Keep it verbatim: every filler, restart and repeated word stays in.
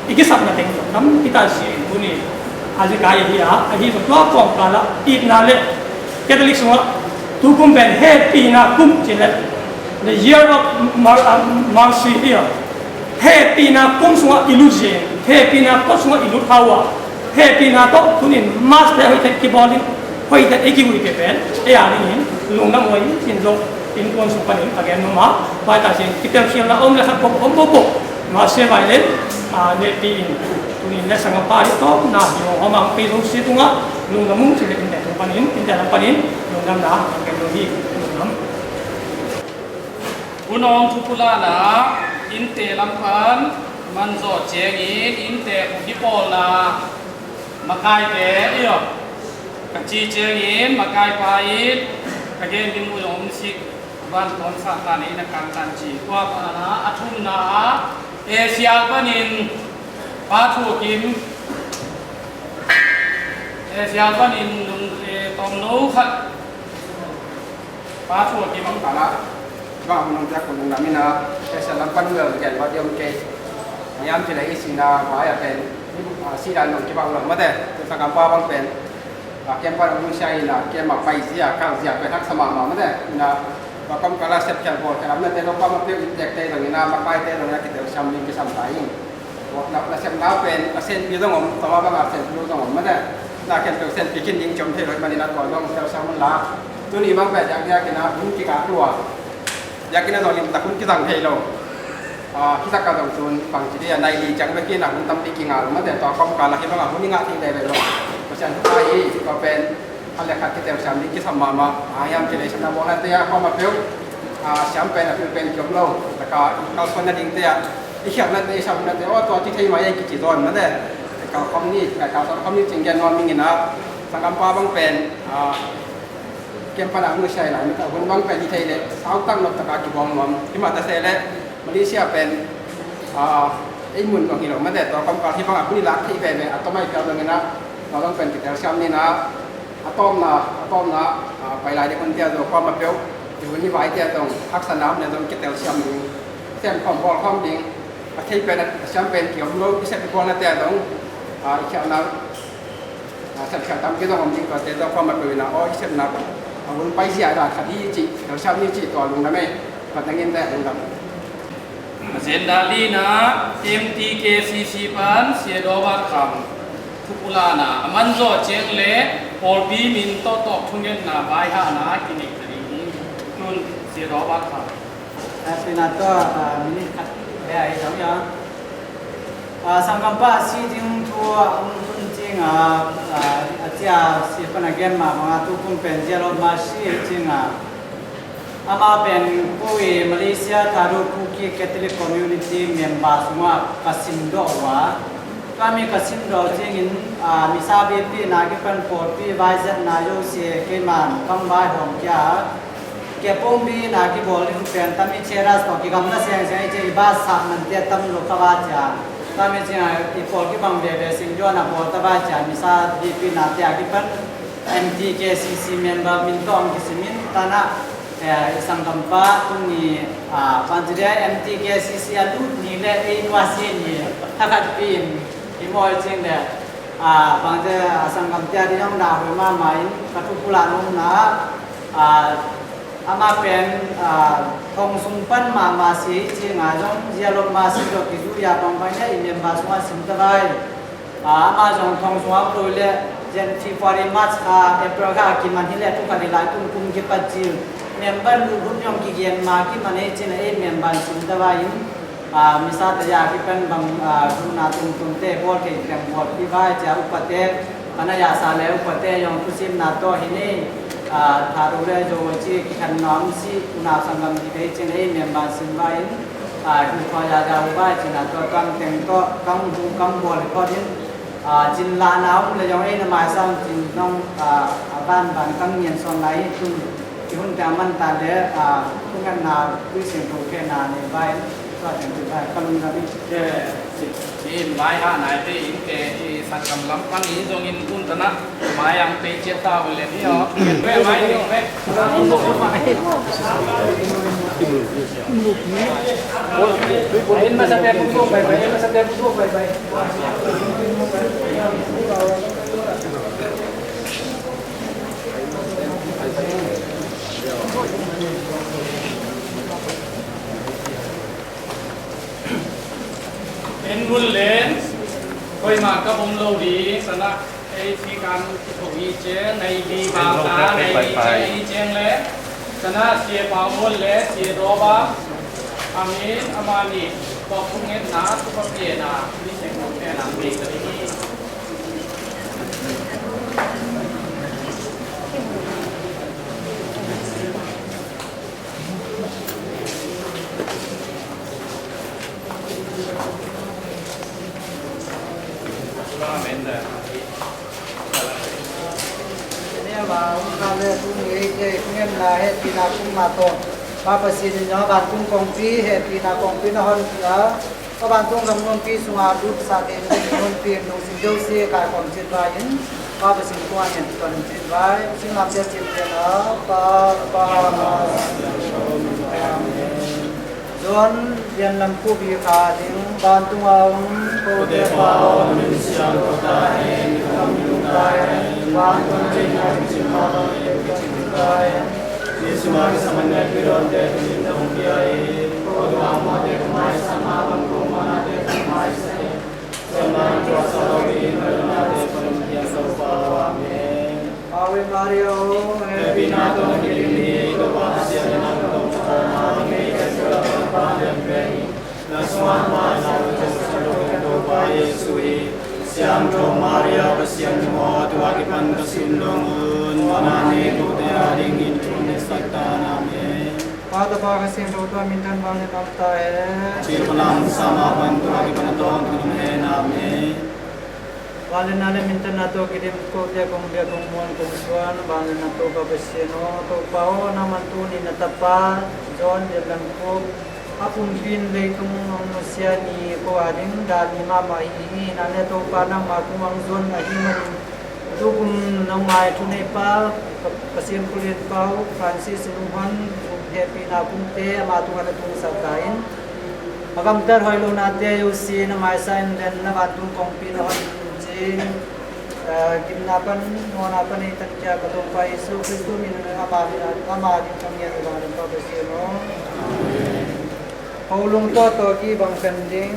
I kisapna teng tampi ta zia in tuni a zia kai ahi a, ahi zong tua kawmkal ah itna le Catholic sungah tukum pen hehpihna kum ci le the year of mer- uh, mercy hi a, hehpihna kum sungah i lut zia in, hehpihna kot sungah i lut hau a, hehpihna tawh tunin Mass te hoihtak kibawl in, hoihtak i kihuih pia pen ei a dingin lungdam huai in zong innkuan sung panin a gen nuam a, vai ta sin kitelkhialna om le khat pok om pok pok, Mass vai le a nehpih in tunin le sanggampa ding tawpna hi hong om ang pei zong si tungah lungdam ung ci le innte tung panin, innte lam panin lungdamna a gen nuam hi. Lungdam. Hun awng thupulana innte lam pan man zawh ciangin innte khuakipawlna makaite i aw ka ci ciangin makaipa in ka gen ding uh zong om sik. Van tawm sa ta ni na kan tan ci tua pana a thumna a Asia panin Pa Thu Kim, Asia panin nung eh, tawm no khat Pa Thu Kim. Kala bang nung jak nung namina Asia lam pan ngal gen ba diam ke. Yam ci le i sina ba ya pen si dan nung ki bang lo mate tu sanggampa bang pen. Kem pan ong sia ina kem a pai zia kal zia pen haksa mahmah mate. Ina ba kom kala sep khial bawl khial am nate lo pa ma piu in tek te lo ina makaite lo ina kitel siam ling kisam ta in. Na, na sem na pen a sen pi zong om, tama bang a sen pi zong om mate. Na kem pen sen pi kin ding ciom thei lo i man ina tua zong tel siam mun la. Tuni bang pen jak dia kina hun kikak lua. Biakinn ah zong limtak hun kizang thei lo. Ah, hi tak a zong cun bangci dih a nai li ciang biakinn ah hun tampi kinga lo mate tua kawmkal ah hi bangah hun i ngah thei veve lo. Pasian thupha hi tua pen khat le khat kitel siam ding kisam mahmah. Ah, hiam ci le siamna bawlnate ah kawm a peuh, ah, siam pen a pil pen kiom lo. Taka i kalsuan nadingte ah i khialhnate i samnate aw tua ci thei mah i kici zawn mate. Kalkhawm ni, kalsuan khawm ni cing gen nuam ning ina sanggampa bang pen, ah, Kem pana hong siai lai mita hun bang pen hi thei le sau tak nop taka kibawng nuam hi mah ta se le Malaysia pen, ah, ei mun nuam hi lo mate tua kawmkal hi bangah hun i lak thei veve a tom ai piau dong ina tua dong pen kitel siam nina a tawmna a tawmna, ah, pai lai ding hun tia zo kawm a peuh i hun i vai tia dong haksa nam ne dong kitel siam ding sem khawm bawl khawm ding a thei pen a siam pen kiom lo i sep i bawlna tia dong, ah, i khialhna Sepkhial tam kei zong om ding tuate zong khuama peuh in a aw i sepna a hun paizia dan khat hi cih, kal siam ni cih tua lungdam ei. Patang in te lungdam. Agenda lina M T K C C pan Sia Dawbat Kham thupulana a manzaw ciang le pawlpi min tawhtawh thungetna vaihahna kinek na ding hi. Tun Sia Dawbat Kham. Happy na tawh, ah, minute khat le ai zong ya. Ah, sanggampa a si ding thu a hong tun cing a, ah, a cia si pan a gen mah bang a tukum pen Zialo Masi cing a. Amah pen ko i Malaysia Thadou Kuki Catholic Community member sungah ka sim dawh uh a. Tua mi ka sim dawh cingin, ah, misa bipi na kipan pawlpi vaizatna yo si keiman kang vai hawm kia. Kepong bi na kibawl ding pen tami cheras tawh kigam na siangsiang i ci i ba sak man tia tam lo ka ba cia. Tami cia i pawl kibang veve sing juan a bawl ta ba cia misa bipi na tia kipan M T K C C member min tawh ang kisimin tana, eh, i sanggampa tuni, ah, panziria M T K C C a lut ni le ei nua si ni thakat pin i mawi cing le, ah, bangte a sanggam tia di nong na hui mama in ka thupula nong na, ah, Amah pen, ah, thong sung pan mahmah si hi ci ngai zong zialom mah si dawh kizu ya bangbang ya i member sungah sim ta vai. Ah, amah zong thong sungah om lo le zian February, March kha, April kha a kiman hi le tu kha di lai kum kum kipat cil member lut hun zong kigen mah kiman hi cin a ei member sim ta vai in. Ah, misa te ya kipan bang, ah, guna tumtum te bawl kei teng bawl ki vai cia upate, kana ya sa le upate yong thusimna tawh hi ni, ah, tha ru le zo ci kikhan nuam si unau sanggam di kei cin ei member sim vai in, ah, hu khaw ya ya hu vai cina tawh tuam teng tawh kang hu kang bawl hi kawt in, ah, cin lahna um le yong ei na mai sang cin nong, ah, a ban ban kang ngian suan lai hi tun. Ki hun tia man ta le, ah, thungetna tui sing tho khe na ne vai, tua teng tui vai, ka lung na mi. Ke, ci, ci in vai ha nai te in ke, i sangkam lam pang i zong in hun ta na, mai ang te cia ta un le ni o. Ke, mai ni o, ke. En mun len, koima ka om lo ding, sana ei thih kan kitho hi ciang, nei li bang ta, nei li ciang, ei ciang le, sana Sia Pau Muan le Sia Daw Bang, a min amah nih, tua phung ngetna, tua pa piana, mi seng phung piana, mi ka ding hi. Pa Pasian in a vantung kongpi hehpihna kongpi na honpih a, a vantung gam nuampi sungah lut sate na ding honpih in lungsim deuh si kai kong cin vai in, Pa Pasian kua in ton cin vai, singlamteh cin vai a, Pa, Pa, Pa. Amen. John Lian Lam Khup hi kha ding, vantung a om, kote Pa aw, na min siangtho ta hen, na gam nung ta hen, vantung a cin a cin ma lo, cin ta hen. Jesuh mah kisam a ngai pidon te tunin dong pia in, ko tua mawte ko mai sa ma bang ko mana te ko mai sa in. Siam na tua sa lo in, ko na te ko in tiang so pa lo. Amen. Ave Maria, o, hehpihna tawh na kidim hi, Topa Pasian in nang tawh a om a, na min siangtho ta hen. Siangtho Maria, Pasian nu aw, tua kipan ka sin dong un, mana nei kote a dingin thu ngetsak ta hen. Amen. Pa, Tapa, Kha Siangtho tua min tawh vanglian a om ta hen. Cil palam sama pan tua kipan a tawng tung hen. Amen. Vanglianna le minthanna tawh kidim kote kong biak kong muan kong suan vanglianna Topa Pasian aw, Topa aw, nangman tuni na tapa John Lian Lam Khup a pumpi in leitung hong nusia ni ko a ding dan ni mahmah hi. Hi na le Topa nangma kung hong zuan ahih manin tukum nangma i thuneipa Pasian khualianpa Francis in hong hon hehpihna pumte ama tungah na tungsak ta in. A gamtat hoih lohnate a yosi na maisa in den na vantung kongpi na hon cin, eh, gimna pan, nawna pan ei tan kia ka Topa Jesu Kristu min in ama min, ama din ka ngian vanglianpa Pasian aw. Ko lungtawtawh kibang pen ding.